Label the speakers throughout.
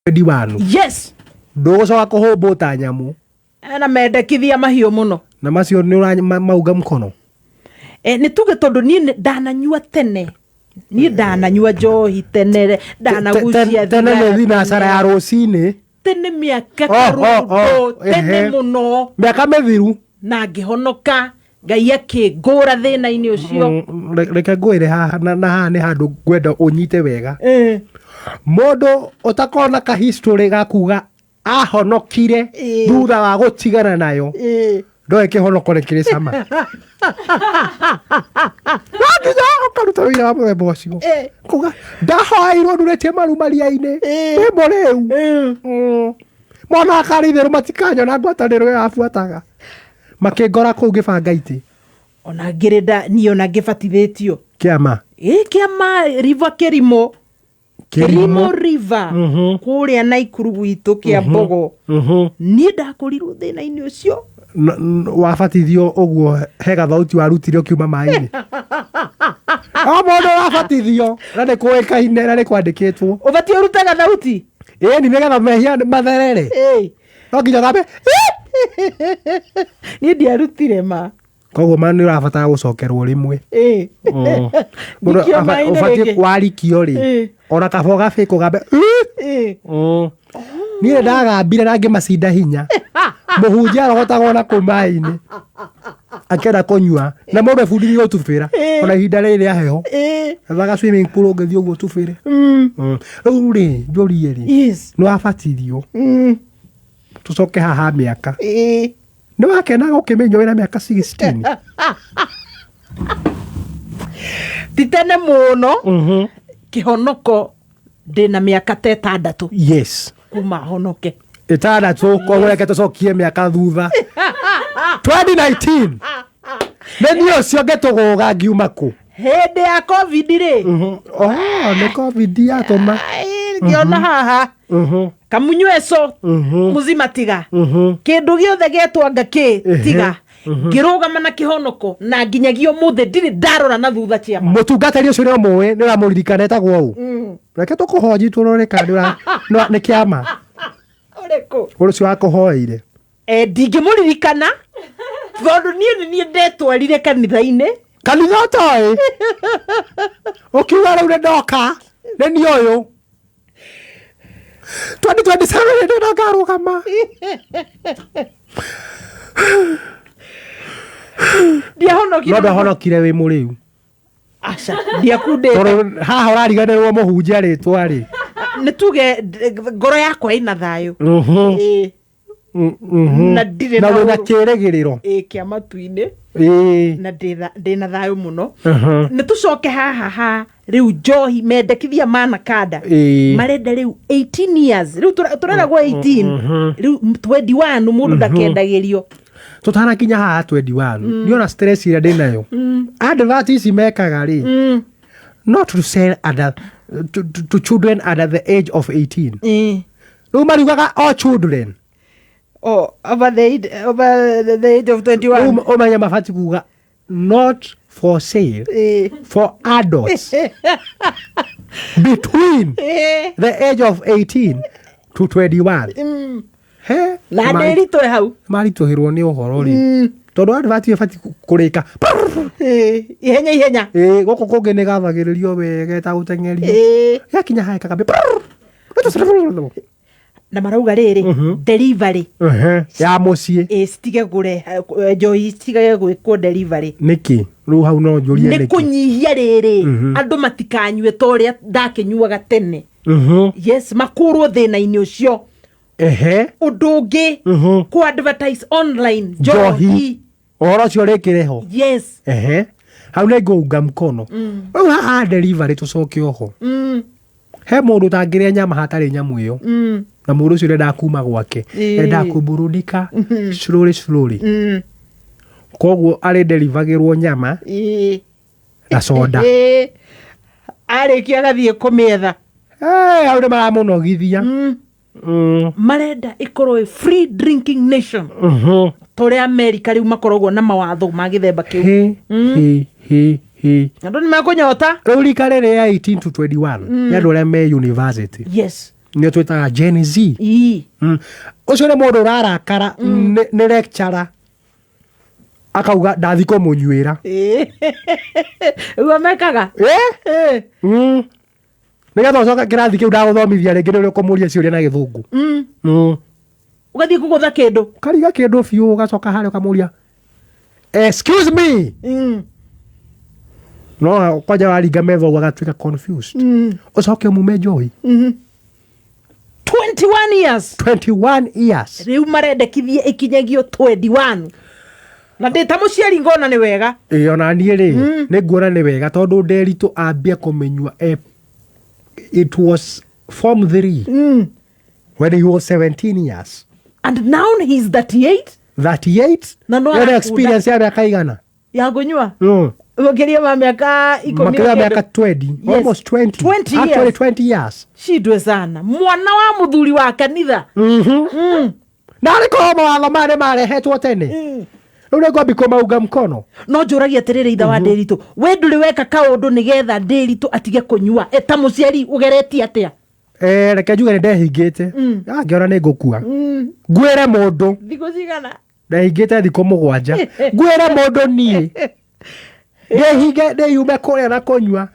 Speaker 1: Diwanu.
Speaker 2: Yes.
Speaker 1: Ndũgũcoka kũhũmbwo ta nyamũ.
Speaker 2: Na mendekithia mahiũ mũno.
Speaker 1: Na macio nĩ ũramauga mkono.
Speaker 2: E, nĩ tuge tondũ niĩ ndananyua tene, niĩ ndananyua njohi tene, ndanagucia.
Speaker 1: Tene nĩ thinacara ya rũcinĩ.
Speaker 2: Tene mĩaka karũndũ tene mũno.
Speaker 1: Mĩaka mĩthiru.
Speaker 2: Na ngĩhonoka, Ngai akĩngũra thĩna-inĩ ũcio.
Speaker 1: Reke ngwĩre haha na haha nĩ handũ ngwenda ũnyite wega. Mũndũ ũtakorwo na ka history ga kuga ahonokire thutha wa gũtigana nayo, ndoĩ kĩhonoko nĩ kĩrĩ cama. No nginya ũkaruta wĩra wa mũthemba ũcio kuga ndahoeirwo ndurĩtie maru maria-inĩ ndĩ mũrĩu. Mona akarĩ itherũ matikanyona ngwatanĩro ĩyo yabuataga makĩngora kũu ngĩbanga itĩ.
Speaker 2: Ona ngĩrĩ nda niĩ ona ngĩbatithĩtio.
Speaker 1: Kĩama.
Speaker 2: Ĩ, kĩama river, Kĩrimũ. Kĩrimũ River, kũrĩa Naikuru gwitũ kĩa Mbogo. Niĩ ndakũrirwo thĩna-inĩ ũcio.
Speaker 1: Wabatithio ũguo he gathauti warutire ũkiuma maĩ-inĩ? O mũndũ wabatithio na nĩ kũĩkaine na nĩ kwandĩkĩtwo.
Speaker 2: Ũbatiĩ ũrute gathauti.
Speaker 1: Ĩni, nĩgetha mehia matherere. No nginya gambe.
Speaker 2: Niĩ ndiarutire ma.
Speaker 1: Koguo ma nĩ ũrabatara gũcokerwo rĩmwe. Mũndũ
Speaker 2: Ndikio maĩ-inĩ
Speaker 1: ũbatiĩ
Speaker 2: rĩngĩ.
Speaker 1: warikio rĩ, ona kaba ũgabĩ kũgambe. Niĩ nĩ ndagambire na ngĩmacinda hinya. Mũhunjia arogotagwo na kũu maĩ-inĩ akĩenda kũnyua, na mũndũ ebundithie gũtubĩra ona ihinda rĩrĩ rĩa heho. Ethaga swimming pool ũngĩthiĩ ũguo ũtubĩre. Rĩu rĩ, njũrie rĩ, nĩ wabatithio, tũcoke haha mĩaka, nĩ wakenaga ũkĩmenywo wĩna mĩaka 16?
Speaker 2: Ti tene mũno. Kĩhonoko ndĩna mĩaka ta 6. Kuma honoke.
Speaker 1: 6. Koguo reke tũcokie mĩaka thutha, 2019, nĩ niĩ ũcio ngĩtũgũga ngiuma kũ?
Speaker 2: Hĩndĩ ya COVID rĩ.
Speaker 1: Oh, nĩ COVID yatũma.
Speaker 2: Ai, ngĩona haha kamunyweco muzima tiga, kĩndũ gĩothe getwanga kĩ tiga, ngĩrũgama na kĩhonoko na nginyagia ũmũthĩ ndirĩ ndarora na thutha ciama.
Speaker 1: Mũtungatĩri ũcio nĩ ũmũĩ, nĩ ũramũririkana, etagwo ũ? Reke tũkũhonji tũrore kana nĩ kĩama.
Speaker 2: Ũrĩkũ?
Speaker 1: Ũcio wakũhoeire.
Speaker 2: E, ndingĩmũririkana tondũ niĩ nĩ niĩ ndetwarire kanitha-inĩ.
Speaker 1: Kanitha ũtoĩ, ũkiuga rĩu nĩ ndoka, nĩ niĩ ũyũ, 2027 nĩ ngarũgama.
Speaker 2: Ndiahonokire.
Speaker 1: No ndahonokire wĩ mũrĩu?
Speaker 2: Aca, ndiakundĩte.
Speaker 1: Tondũ haha ũrariganĩrwo mũhunjia rĩtwa rĩ.
Speaker 2: Nĩ tuge ngoro yakwa ĩna thayũ. Ĩĩ. Na ndirĩ
Speaker 1: na
Speaker 2: na
Speaker 1: wĩna
Speaker 2: ũru.
Speaker 1: kĩrĩgĩrĩro.
Speaker 2: Ĩĩ, kĩa matu-inĩ. Na ndĩna thayũ mũno. Nĩ tũcoke haha ha rĩu njohi, mendekithia manakanda. Marenda rĩu 18 years, rĩu tũreragwo 18, rĩu 21 mũndũ ndakendagĩrio.
Speaker 1: Tũtanakinya haha 21, niona stress ĩrĩa ndĩnayo, advert ici mekaga rĩ, not to sell under, to children under the age of 18. Rĩu mariugaga all children.
Speaker 2: Oh, over the age of 21.
Speaker 1: Rĩu ũmenye mabati kuga not for sale for adults between the age of 18 to 21. He
Speaker 2: Na ndĩritũ hau.
Speaker 1: Maritũhĩrwo nĩ ũhoro rĩ, tondũ advert ĩbati kũrĩka.
Speaker 2: Ihenya ihenya.
Speaker 1: Ĩ, gũkũ kũngĩ nĩ gathagĩrĩrio wega ĩtagũteng'erio. Yakinya haha ĩkagambia.
Speaker 2: Na marauga rĩrĩ, delivery
Speaker 1: Ya mũciĩ.
Speaker 2: Ĩ, citige kũrehe njohi, citige gwĩkwo delivery.
Speaker 1: Nĩkĩ rĩu hau no njũrie?
Speaker 2: Nĩ
Speaker 1: Nĩkĩ?
Speaker 2: Kũnyihia rĩrĩ, andũ matikanyue ta ũrĩa ndakĩnyuaga tene. Yes, makũrwo thĩna-inĩ ũcio. Ũndũ ũngĩ, kũ advertise online
Speaker 1: njohi.
Speaker 2: Njohi.
Speaker 1: Ũhoro ũcio rĩkĩre ho. Ehe, hau nĩ ngũunga mkono. Rĩu haha delivery tũcoke oho, he mũndũ ũtangĩrĩa nyama hatarĩ nyamũ ĩyo, na mũndũ ũcio ndendaga kuma gwake. Endaga kũburudika slowly slowly. Koguo arĩ derivagĩrwo nyama na soda.
Speaker 2: Arĩkia agathiĩ kũmĩetha.
Speaker 1: Eh, hau nĩ maramũnogithia.
Speaker 2: Marenda ĩkorwo ĩ free drinking nation, ta ũrĩa Amerika rĩu makoragwo na mawatho ma gĩthemba kĩu.
Speaker 1: He he he he.
Speaker 2: Andũ nĩ mekũnyota.
Speaker 1: Rĩu rika rĩrĩ ya 18 to 21 nĩ andũ arĩa me university. Nĩo twĩtaga Gen Z.
Speaker 2: Ii.
Speaker 1: Ũcio nĩ mũndũ ũrarakara nĩ lecturer akauga ndathi kũmũnyuĩra.
Speaker 2: Ũguo mekaga.
Speaker 1: Eh?
Speaker 2: Eh.
Speaker 1: Nĩgetha ũcoke kĩrathi kĩu ndagũthomithia rĩngĩ nĩ ũrĩa ũkũmũria ciũria na gĩthũngũ.
Speaker 2: Ũgathiĩ kũgũtha kĩndũ.
Speaker 1: Ũkariga kĩndũ biũ ũgacoka harĩa ũkamũria excuse me. No kwanja waringa metha ũguo agatuĩka confused. Ũcoke ũmume njohi.
Speaker 2: 21 years.
Speaker 1: 21 years.
Speaker 2: Rĩu marendekithie ĩkinyagio 21 na ndĩ ta mũciari ngona nĩ wega.
Speaker 1: Ĩĩ ona niĩ rĩ nĩ nguona nĩ wega tondũ Nderitu ambia kũmĩnyua it was form 3 when he was 17 years.
Speaker 2: And now he's 38.
Speaker 1: 38.
Speaker 2: Na no
Speaker 1: Ena
Speaker 2: arakunda.
Speaker 1: experience ya mĩaka igana.
Speaker 2: Ya kũnyua makĩria ma mĩaka ikũmi
Speaker 1: Makĩria
Speaker 2: na
Speaker 1: ya
Speaker 2: kĩndũ.
Speaker 1: mĩaka 20.
Speaker 2: Yes.
Speaker 1: Almost 20.
Speaker 2: 20
Speaker 1: Actually
Speaker 2: years.
Speaker 1: 20 years.
Speaker 2: Shindwe sana mwana wa mũthuri wa kanitha.
Speaker 1: Na arĩ korwo mawatho maya nĩ marehetwo tene rĩu nĩ ngwambi kũmaunga mkono.
Speaker 2: No njũragia atĩrĩrĩ ithe wa Ndĩritũ, we ndũrĩ weka kaũndũ nĩgetha Ndĩritũ atige kũnyua e ta mũciari ũgeretie atĩa?
Speaker 1: Eh, reke njuge nĩ ndehingĩte. Ngĩona nĩ ngũkua ngwĩre mũndũ.
Speaker 2: Thikũ cigana?
Speaker 1: Ndehingĩte thikũ 7 ngwĩre mũndũ niĩ ndĩhinge ndĩyume kũrĩa na kũnyua.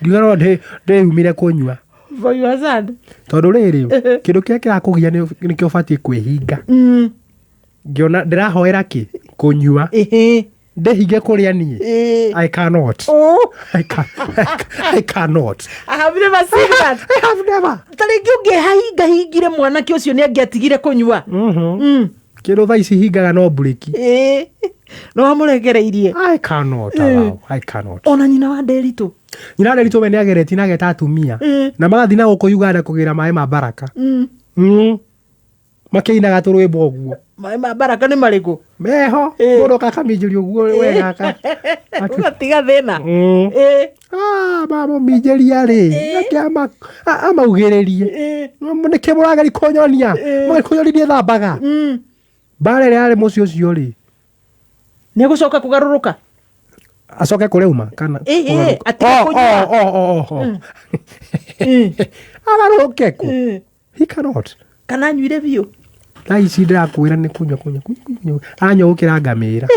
Speaker 1: Ngiuga no ndĩyumire kũnyua.
Speaker 2: For your son.
Speaker 1: Tondũ rĩrĩ kĩndũ kĩrĩa kĩrakũgia nĩkĩo ũbatiĩ kwĩhinga. Ngĩona ndĩrahoera kĩ kũnyua ndĩhinge kũrĩa niĩ. I cannot.
Speaker 2: Oh.
Speaker 1: I cannot.
Speaker 2: I have never seen that.
Speaker 1: I have never.
Speaker 2: Ta rĩngĩ ũngĩhahinga hingire mwanake ũcio nĩ angĩatigire kũnyua.
Speaker 1: Kĩndũ thaa ici hingaga no mburĩki.
Speaker 2: No wamũrekereirie.
Speaker 1: I cannot allow. I cannot.
Speaker 2: Ona nyina wa Nderitu.
Speaker 1: Nyina Nderitu we nĩageretie na ageta atumia na magathiĩ na gũkũ Uganda kũgĩra maĩ ma baraka. Makĩinaga tũrwĩmbo ũguo.
Speaker 2: Maĩ ma baraka nĩ marĩkũ?
Speaker 1: Meho mũndũ kakaminjĩria ũguo wega
Speaker 2: Ũgatiga thĩna.
Speaker 1: Mamũminjĩria rĩ reke amaugĩrĩrie. Nĩkĩ mũrageri kũnyonia? Mũrageri kũnyonia niĩ thambaga. Mbara ĩrĩa yarĩ mũciĩ ũcio rĩ.
Speaker 2: Nĩ egũcoka kũgarũrũka?
Speaker 1: Acoke kũrĩa uma kana
Speaker 2: Ĩĩ, atige kũnyua.
Speaker 1: Agarũrũke kũ? He cannot.
Speaker 2: Kana anyuire biũ?
Speaker 1: Thaa ici ndĩrakwĩra nĩ kũnyua kũnyua kũnyua. Aranyua gũkĩra ngamĩra.